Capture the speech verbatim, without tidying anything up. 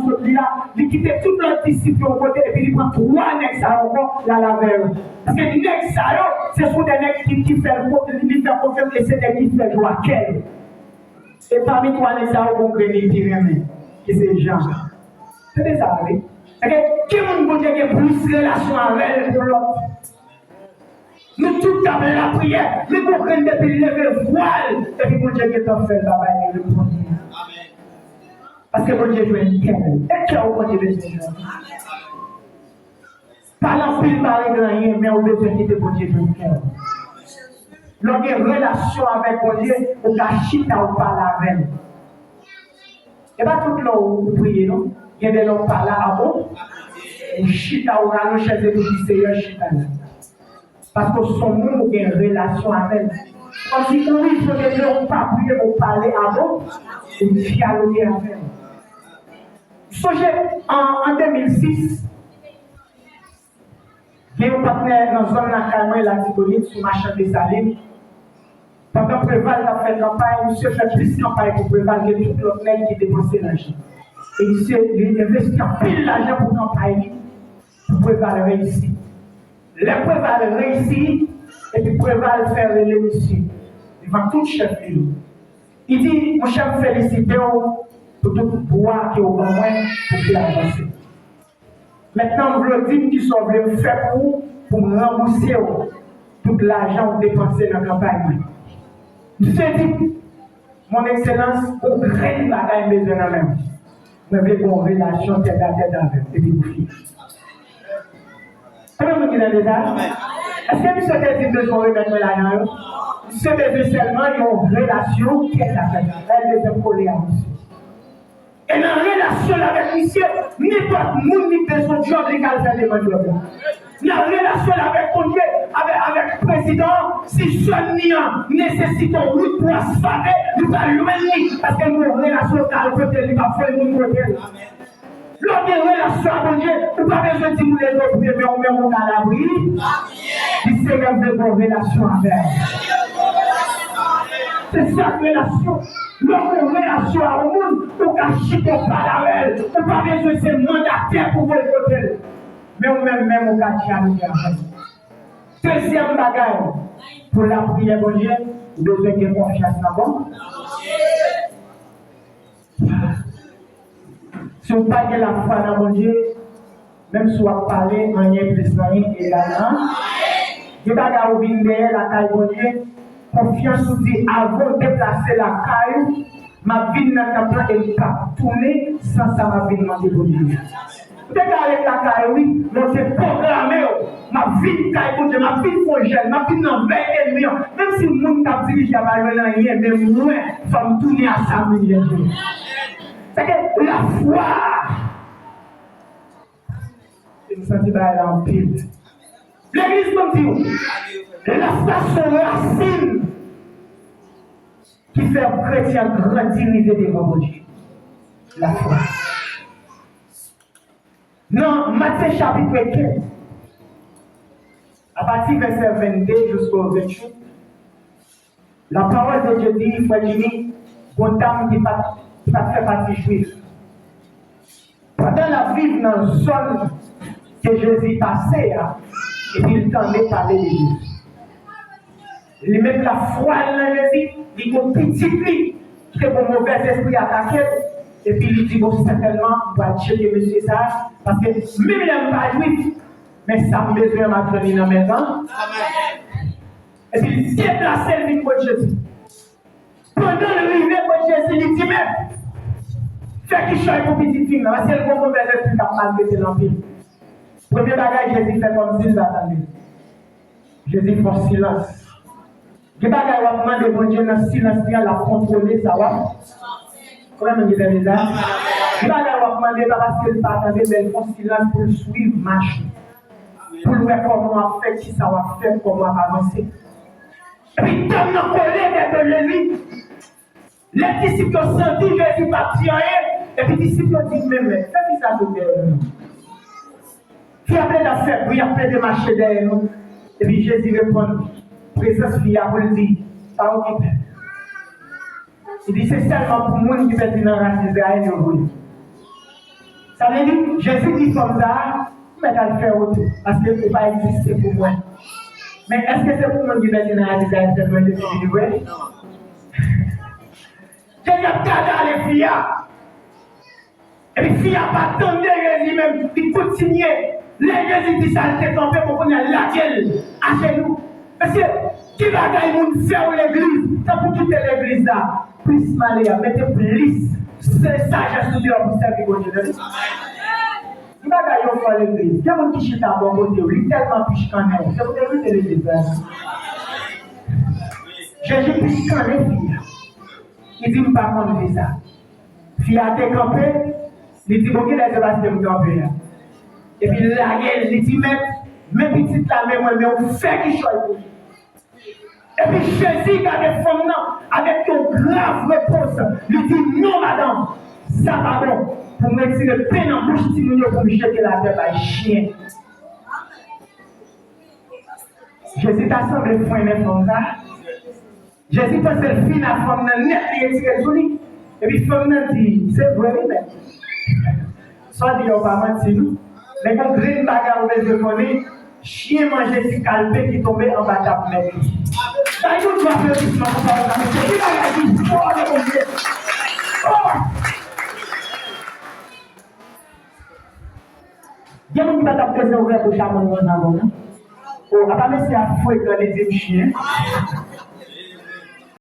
sot li la, li kite tout lòt disip yo yon kote, epi li pran twa nèg sa yo ankò, l al avè yo. Paske nèg sa yo, se sou de nèg ki, ki fè l ko-, li fè konfyans, e se nèg ki fè jwa kè yo. E pami twa nèg sa yo, gon grenn li pi renmen, ki se Jan. Tande sa, wi. Paske gen moun Bondye gen plis relasyon avè l ke lòt. Nou tout t ap lapriyè, men gon grenn depi l leve vwa l, epi Bondye gentan fè l pa bay li reponn li. Paske Bondye jwenn kè l. E kè w Bondye bezwen jwenn. Pale anpil pa regle anyen, men ou bezwen kite Bondye jwenn kè w. Lè w gen relasyon avèk Bondye, ou ka chita ou pale avè l. E pa tout lè w priye non. Gen de lè w pale a bon. Ou chita, ou rale yon chèz epi w di, Seyè, chita la. Paske w se yon moun ou gen relasyon avè l. Kòmsi ou rive de lè ou pa priye, ou pale a bon, ou dyaloge avè l. Sonje an, an de mil sis, gen yon patnè nan zòn lakay mwen, Latibonit, sou Machan Desalin. Pandan Preval t ap fè kanpay, misye fè plis kanpay pou Preval ke tout lòt nèg ki depanse lajan. E misye, li envesti anpil lajan pou kanpay li, pou Preval reyisi. Lè Preval reyisi, epi Preval fè rele misye devan tout chèf li yo. Li di, monchè, m felisite w pou tout bwa ke w ban mwen pou m te avanse. Mentnan, m vle w di m kisa w vle m fè pou ou, pou m ranbouse w tout lajan w depanse nan kanpay mwen. Misye di, Mon Excellence, gon grenn bagay m bezwen nan men w. Mwen vle gen yon relasyon tèt a tèt avè w, epi pou fini. Konbyen moun ki tande sa? Èske misye te di m bezwen remèt mwen lajan yo? Misye bezwen sèlman yon relasyon tèt a tèt. Sa l bezwen kole a misye. E nan relasyon l avèk misye, nenpòt moun li bezwen djòb, li ka al fè demann djòb la. Nan relasyon l avèk Bondye, avèk, avèk prezidan an, si zòn li an nesesite yon wout pou asfalte, li pral jwenn li, paske l gen yon relasyon, l ka al kote l, li p ap voye moun kote l. Lè w gen relasyon ak Bondye, ou pa bezwen di moun leve w priye, men ou menm ou ka lapriyè. Di, Senyè, m vle gen yon relasyon avè w. Se sa k relasyon. Lè w gen yon relasyon ak yon moun, ou ka chita w pale avè l. Ou pa bezwen se mandatè pou voye kote l. Men ou menm, menm ou ka dyaloge avè l. Dezyèm bagay, pou lapriyè Bondye, ou bezwen gen konfyans nan Bondye. Si w pa gen lafwa nan Bondye, menm si w ap pale, anyen plis anyen egal a anyen. Gen bagay ou vin dèyè lakay Bondye, konfyans ou di, avan w deplase lakay ou, m ap vin nan tanp lan e m p ap tounen san sa m ap vin mande Bondye. Ou te ka ret lakay ou wi, men w te pwograme w. M ap vin kay Bondye, m ap vin fè jèn, m ap vin nan vèy enmi an. Menm si moun k ap dirije a pa jwenn anyen, men mwen, fò m tounen a sa m vin jwenn. Sèke lafwa, e m santi bagay la anpil. Legliz, ban m di w, lafwa se yon rasin ki fè yon kretyen grandi rive devan Bondye. Lafwa. Nan Matye chapit kenz, apati vèsè vennde jiska venntuit, la parole de Dieu di, frè Jimmy, gon dam ki pa t, ki pa t fè pati Jwif. Pandan l ap viv nan zòn ke Jezi pase a, epi l tande pale de Jezi. Li met lafwa l nan Jezi, li gen yon pitit li ki te gen yon movèz espri atake l, epi li di, bon, sètènman, m pral tcheke mesye sa a, paske menm lè m pa jwif, men sa m bezwen an, m ap jwenn li nan men l. Epi li deplase l vin kot Jezi. Pandan l rive kot Jezi, li di, men, fè kichòy pou pitit fi m nan, paske l gen yon movèz espri k ap maltrete l anpil. Premye bagay Jezi fè kòmsi l pa tande. Jezi fè yon silans. Gen bagay w ap mande Bondye nan silans li an, l ap kontwole sa w ap. Konbyen moun ki tande sa? Gen bagay w ap mande, pa paske l pa tande, men l fè yon silans pou l swiv mach ou. Pou l wè kòman w ap fè, kisa w ap fè, kòman w ap avanse. Epi dam nan kole dèyè Jezi. Lè disip yo santi Jezi p ap di anyen, epi disip yo di, men mèt, fè kisa sou dèyè nou? Fi a plede ap fè bri, ap plede mache dèyè nou. Epi Jezi reponn prezans fi a pou l di, pa okipe l. Li di, se sèlman pou moun ki pèdi nan ras Izrayèl yo voye. Sa vle di, Jezi di fanm sa a, "M mèt al fè w tou, paske ou pa egziste pou mwen." Men èske se pou moun ki pèdi nan latè a sèlman Jezi vini vre? Jezi ap gade ale fi a. Epi fi a pa tande Jezi menm, li kontinye. Lè Jezi di sa, l te kanpe, bon, kounye a, l lage l ajenou. Mesye, ki bagay moun fè w legliz, tanpri kite legliz la. Plis male a, mete plis se sajès ou deyò pou sèvi Bondye, tande. Ki bagay yo fè w legliz? Gen moun ki chita bò kote w, li tèlman pichkannen w, se pou te kite legliz la. Jezi pichkannen fi a. Li di, "M pa konn fi sa." Fi a te kanpe, li di, "Bon, kilè se paske m kanpe a?" Epi l lage l, li di, "Mèt, men pitit la, men mwen, men ou fè kichòy pou li." Epi Jezi gade fanm nan avèk yon grav repons, li di, "Non, madanm, sa pa bon pou m retire pen nan bouch timoun yo pou m jete l atè bay chen." Jezi ta sanble frennen fanm sa. Jezi panse l fin ak fanm nan nèt, li retire l sou li. Epi fanm nan di, "Se vre wi, mèt. Sa w di a, w pa manti, non. Men gon grenn bagay ou bezwen konnen, chen manje ti kalpe ki tonbe anba tab mèt li." Bay yon gwo aplodisman pou pawòl sa, mesye. Ki bagay ki fò nan Bondye! Oh! Gen moun ki pa t ap bezwen ouvè bouch a moun konsa, non. Oh, apa mesye a frekan, li di m chen.